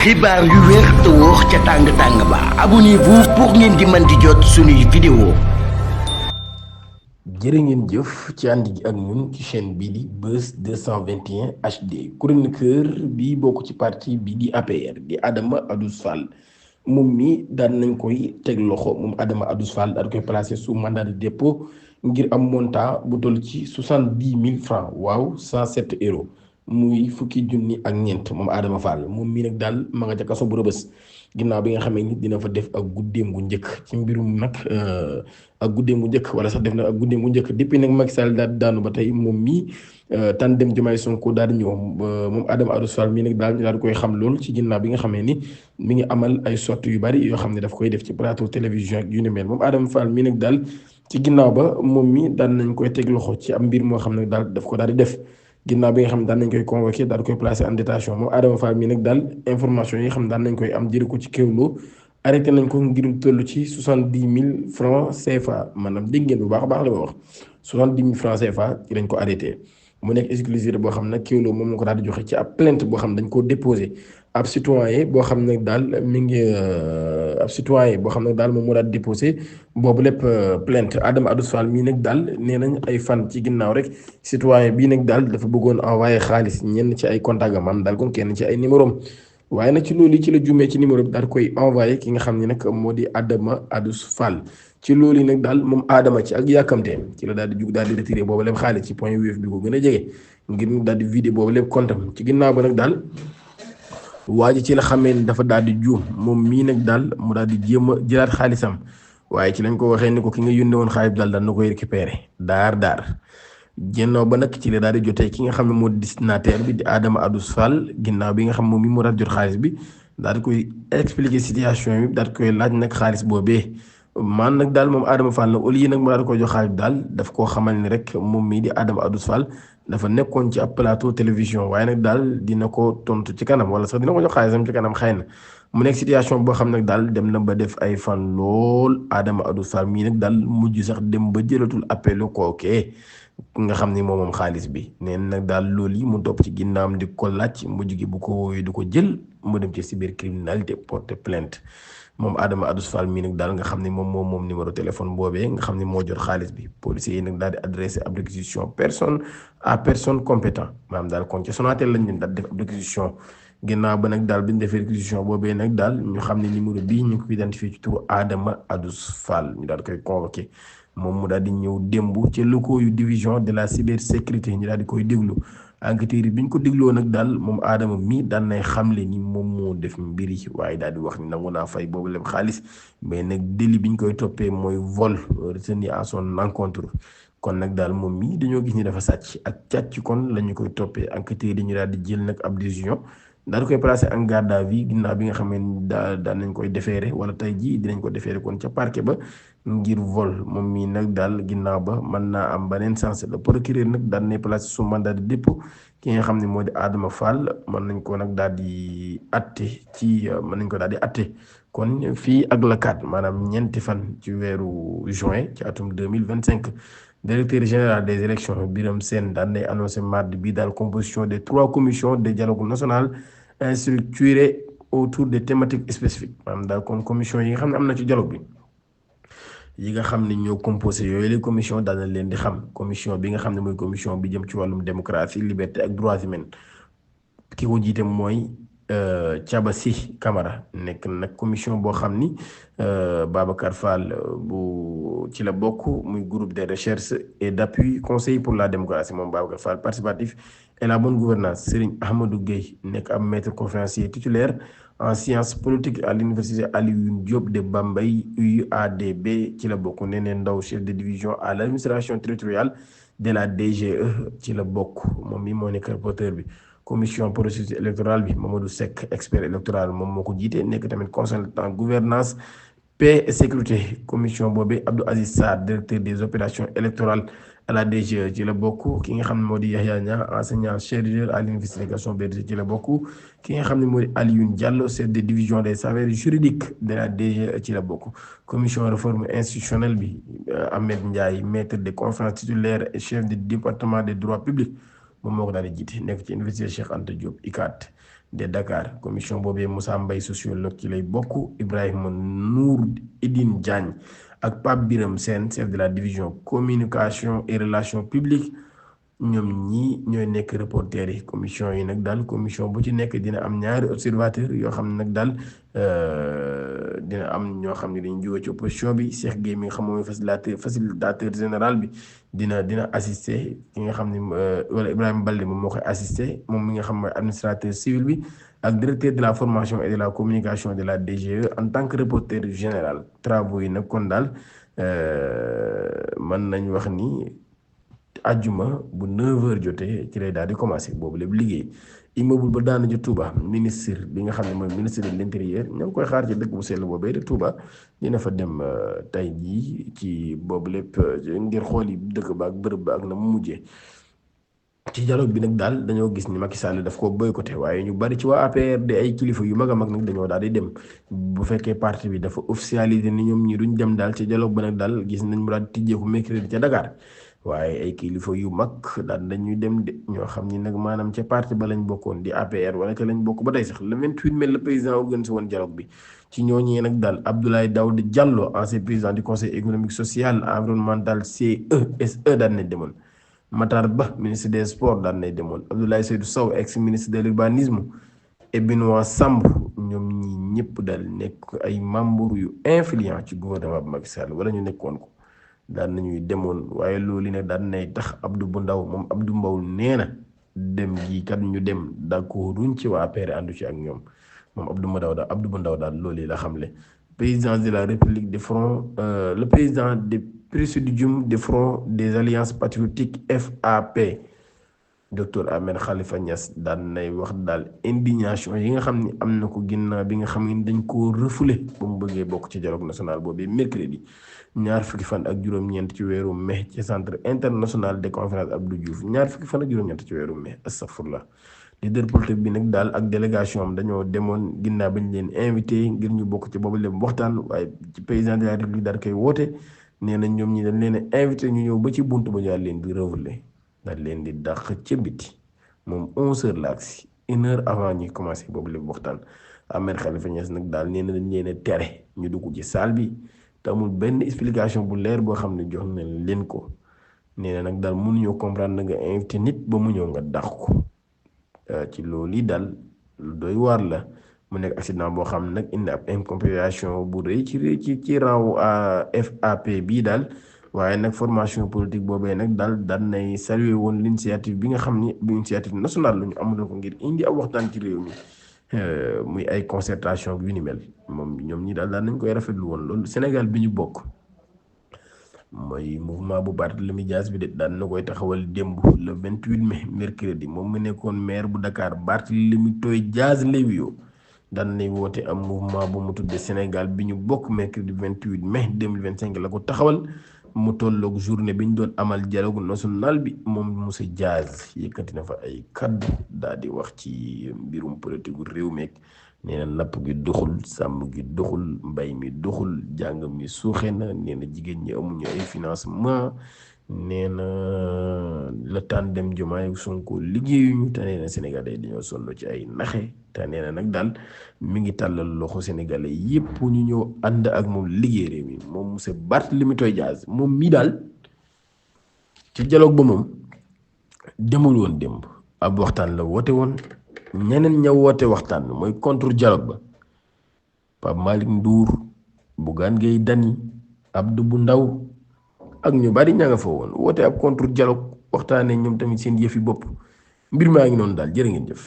xibaar yu wér te wóor ca tàng-tàng ba abonnez-vous pour ngeen di mën di jot suñuy vidéo. jërë ngeen jëf ci ànd gi ak ñun ci chaîne bii di Buzz 221 HD chroniqueur bi bokk ci parti bi di APR di Adama Adous Fall moom mi daan nañ koy teg loxo moom Adama Adous Fall daal koy placé sous mandat de dépôt ngir am montant bu toll ci 70 000 francs waaw 107 euros muy fukki junni ak ñeent moom Adama Fall moom mii nag daal ma nga ca kaso bu Rebeuss ginnaaw bi nga xamee ni dina fa def ak guddeem gu njëkk ci mbirum nag ak guddeem gu njëkk wala sax def na ak guddeem gu njëkk depuis nag Macky Sall daal daanu ba tey moom mii tànn Diomaye Sonko daal di ñëw moom Adama Adous Fall mii nag daal di koy xam lool ci ginnaaw bi nga xamee ni mi ngi amal ay sorties yu bari yoo xam ne daf koy def ci plateau télévision ak yu ni mel moom Adama Fall mii nag daal ci ginnaaw ba moom mi daan nañ koy teg loxo ci am mbir moo xam ne daal daf ko daal di def. ginnaaw bi nga xam ne daan nañ koy convoqué daal koy placé en détention moom Adama Fall mi nag daal information yi nga xam ne daan nañ koy am jëri ko ci Kéwoulo arrêté nañ ko ngir toll ci 70 000 francs CFA maanaam dégg ngeen bu baax a baax la ma wax 70 000 francs CFA ci lañ ko arrêté mu nekk exclusivité boo xam ne Kéwoulo moom moo ko daal di joxe ci ab plainte boo xam ne dañ koo déposé ab citoyen boo xam ne daal mi ngi ab citoyen boo xam ne daal moom moo daal di déposé boobu lépp plainte Adama Adous Fall mii nag daal nee nañ ay fan ci ginnaaw rek citoyen bii nag daal dafa bëggoon envoyé xaalis ñenn ci ay contact am daal kon kenn ci ay numéro waaye nag ci loolu ci la juumee ci numéro bi daal koy envoyé ki nga xam ne nag moo di Adama Adous Fall ci loolu yi nag daal moom Adama ci ak yàkkamtee ci la daal di jug daal di retiré boobu lépp xaalis ci point Wave bi ko gën a jege ngir mu daal di vidé boobu lépp compte am ci ginnaaw ba nag daal waa ji ci la xamee ni dafa daal di juum moom mii nag daal mu daal di jéem a jëlaat xaalisam waaye ci lañ ko waxee ni ko ki nga yónnee woon xaalis daal na koy récupéré daar génnaaw ba nag ci la daal di jotee ki nga xam ne moo di destinataire bi di Adama Adous Fall ginnaaw bi nga xam moom mi moo daal di jot xaalis bi daal di koy expliquer situation bi daal di koy laaj nag xaalis boobee man nag daal moom Adama Fall nag au lieu nag mu daal di koy jox xaalis bi daal daf koo xamal ni rek moom mii di Adama Adous Fall dafa nekkoon ci ab plateau télévision waaye nag daal dina ko tontu ci kanam wala sax dina ko jox xaalisam ci kanam xëy na mu nekk situation boo xam nag daal dem na ba def ay fan lool Adama Adous Fall mii nag daal mujj sax dem ba jëlatul appelu kookee nga xam ni moom xaalis bi neen nag daal loolu yi mu topp ci ginnaawam di ko laaj mujj gi bu ko woowee du ko jël mu dem ci cybercriminalité porter plainte moom Adama Adous Fall mii nag daal nga xam ne moom numéro téléphone boobee nga xam ne moo jot xaalis bi policiers yi nag daal di adressé ab réquisition personne à personne compétent maanaam daal kon ci Sonatel lañ leen daal def ab réquisition ginnaaw ba nag daal bi ñu defee réquisition boobee nag daal ñu xam ne numéro bii ñu ngi ko identifié ci turu Adama Adous Fall ñu daal koy convoqué moom mu daal di ñëw démb ci locaux yu division de la cybersécurité ñu daal di koy déglu enquêteurs yi bi ñu ko dégloo nag daal moom Adama mi daan nay xamle ni moom moo def mbir yi waaye daal di wax ni nangu naa fay boobu lépp xaalis mais nag délit bi ñu koy toppee mooy vol retenu à son encontre kon nag daal moom mi dañoo gis ni dafa sàcc ak càcc kon la ñu koy toppee enquêteurs yi ñu daal di jël nag ab décision daal di koy placé en garde à vue ginnaaw bi nga xam ne daal nañ koy déféré wala tey jii dinañ ko déféré kon ca parquet ba ngir vol moom mii nag daal ginnaaw ba mën naa am beneen sens le procureur nag daal nay placé sous mandat de dépôt ki nga xam ne moo di Adama Fall mën nañ ko nag daal di atte mën nañ ko daal di atte kon fii ak la 4 maanaam ñeenti fan ci weeru juin ci atum 2025 directeur général des élections Birame Sène daan nay annoncé mardi bii daal composition des 3 commissions de dialogue national structurées autour des thématiques spécifiques maanaam daal kon commission yi nga xam ne am na ci dialogue bi yi nga xam ne ñoo composé yooyu les commission daal na leen di xam commission bi nga xam ne mooy commission bi jëm ci wàllum démocratie liberté ak droits humains ki ko jiite mooy Thiaba Sy Camara nekk nag commission boo xam ni Babacar Fall bu ci la bokk muy groupe de recherche et d'appui conseil pour la démocratie moom Babacar Fall participatif et la bonne gouvernance Serigne Ahmadou Gueye nekk am maître conférencier titulaire en sciences politiques à l'université Alioune Diop de Bambey UADB ci la bokk Neneen Ndaw chef de division à l'administration territoriale de la DGE ci la bokk moom mi moo nekk rapporteur bi commission processus électoral bi Mamadou Seck expert électoral moom moo ko jiite nekk tamit consultant gouvernance paix et sécurité commission boobu Abdou Aziz Sarr directeur des opérations électorales à la DGE ci la bokk ki nga xam ne moo di Yahya Niang enseignant chercheur à l'université Gaston Berger ci la bokk ki nga xam ne moo di Alioune Diallo chef de division des affaires juridiques de la DGE ci la bokk commission réforme institutionnelle bi Ahmed Ndiaye maître de conférences titulaire et chef du département des droits publics moom moo ko daal di jiite nekk ci université Cheikh Anta Diop ICAT de Dakar. Commission boobee Moussa Mbaye sociologue ci lay bokk, Ibrahima Nour Edine Diagne ak Pape Biram Sène chef de la division communication et relations publiques ñoom ñii ñooy nekk reporter yi. Commission yi nag daal commission bu ci nekk dina am ñaari observateur yoo xam ne nag daal dina am ñoo xam ne dañu jóge ci opposition bi. Cheikh Gueye mi nga xam mooy facilitateur général bi dina assister ki nga xam ne wala Ibrahima Balde moom moo koy assister, moom mi nga xam mooy administrateur civil bi ak directeur de la formation et de la communication de la DGE en tant que reporter général. Travaux yi nag kon daal mën nañ wax ni ajjuma bu 9h jotee ci lay daal di commencé boobu lépp liggéey. Immeuble ba daana ci Touba, ministre bi nga xam ne mooy ministre de l'intérieur ña ngi koy xaar ci dëkk bu sell boobee de Touba dina fa dem tey jii ci boobu lépp ngir xool yi dëkk ba ak bërëb ba ak na mu mujjee. ci dialogue bi nag daal dañoo gis ni Macky Sall daf ko boycotté, waaye ñu bari ci waa APR de ay kilifa yu mag a mag nag dañoo daal di dem. bu fekkee parti bi dafa officialisé ni ñoom ñi duñ dem daal ci dialogue ba nag daal gis nañ mu daal tijjeeku mercredi ca Dakar. waaye ay kilifa yu mag daan dañuy dem de ñoo xam ni nag maanaam ca parti ba lañ bokkoon di APR wala ca lañ bokk ba tey sax le 28 mai le président organisé woon dialogue bi. ci ñooñee nag daal Abdoulaye Daouda Diallo ancien président du conseil économique social environnemental CESE daan nañ demoon. Matar Ba ministre des sports daan nañ demoon. Abdoulaye Seydou Sow ex ministre de l'urbanisme et Benoît Sambou ñoom ñi ñëpp daal nekk ay membres yu influent ci gouvernement bi Macky Sall wala ñu nekkoon ko. daan nañuy demoon waaye loolu nag daan nay tax Abdou Mbow nee na dem gi kat ñu dem d'accorduñ ci waa APR àndu ci ak ñoom moom Abdou Ndaw daal loolu la xamle. Président de la République des front le président du présidium des fronts des alliances patriotiques FAP docteur Ahmed Khalifa Niass daan nay wax daal indignation yi nga xam ni am na ko ginnaaw bi nga xam ni dañ koo refoulé ba mu bëggee bokk ci dialogue national boobu mercredi 20 fan ak juróom-ñeent ci weeru mai ci centre international de conférence Abdou Diouf 20 fan ak juróom-ñeent ci weeru mai astafurlah. leader politique bi nag daal ak délégation am dañoo demoon ginnaaw bañ leen invité ngir ñu bokk ci boobu lépp waxtaan, waaye ci président de la République daal koy woote nee na ñoom ñi dañ leen invité ñu ñëw ba ci buntu ba daal leen di refoulé daal leen di dàq ca biti moom 11h la agsi 1h avant ñuy commencé boobu lépp waxtaan. Ahmed Khalifa Niass nag daal nee na dañ leen a tere ñu dugg ci salle bi te amul benn explication bu leer boo xam ne jox nañ leen ko. nee na nag daal mënuñoo comprendre nga invité nit ba mu ñëw nga dàq ko ci loolu yi daal lu doy waar la mu nekk accident boo xam ne nag indi ab incompréhension bu rëy ci raw FAP bii daal. waaye nag formation politique boobee nag daal daan nay saluer woon l'initiative bi nga xam ni bu initiative nationale la ñu amuloon ko ngir indi ab waxtaan ci réew mi muy ay concertation yu ni mel moom ñoom ñi daal daan nañ koy rafetlu woon loolu. Sénégal bi ñu bokk mooy mouvement bu Barthélémy Dias bi de daan na koy taxawal démb le 28 mai mercredi moom mu nekkoon maire bu Dakar Barthélémy Toye Dias Léwio daan nay woote am mouvement bu mu tudde Sénégal bi ñu bokk mercredi 28 mai 2025 la ko taxawal. mu tolloog journée bi ñu doon amal dialogue national bi moom Moussa Diaz yëkkati na fa ay kaddu daal di wax ci mbirum politique gu réew meek nee na napp gi doxul, sàmm gi doxul, mbay mi doxul, jàng mi suuxe na, nee na jigéen ñi amuñu ay financement, nee na le tandem Diomaye Sonko liggéeyuñu te nee na Sénégalais dañoo sonn ci ay naxe te nee na nag daal mi ngi tàllal loxo Sénégalais yépp ñu ñëw ànd ak moom liggéey réew mi moom monsieur Barthélémy Toye Dias moom mii daal ci dialogue ba moom demul woon démb ab waxtaan la woote woon. ñeneen ña woote waxtaan mooy contre dialogue ba Pape Malick Ndour, Bougane Gueye Dany, Abdou Ndaw ak ñu bari ña nga fa woon woote ab contre dialogue waxtaanee ñoom tamit seen yëfi bopp mbir maa ngi noonu daal jërë ngeen jëf.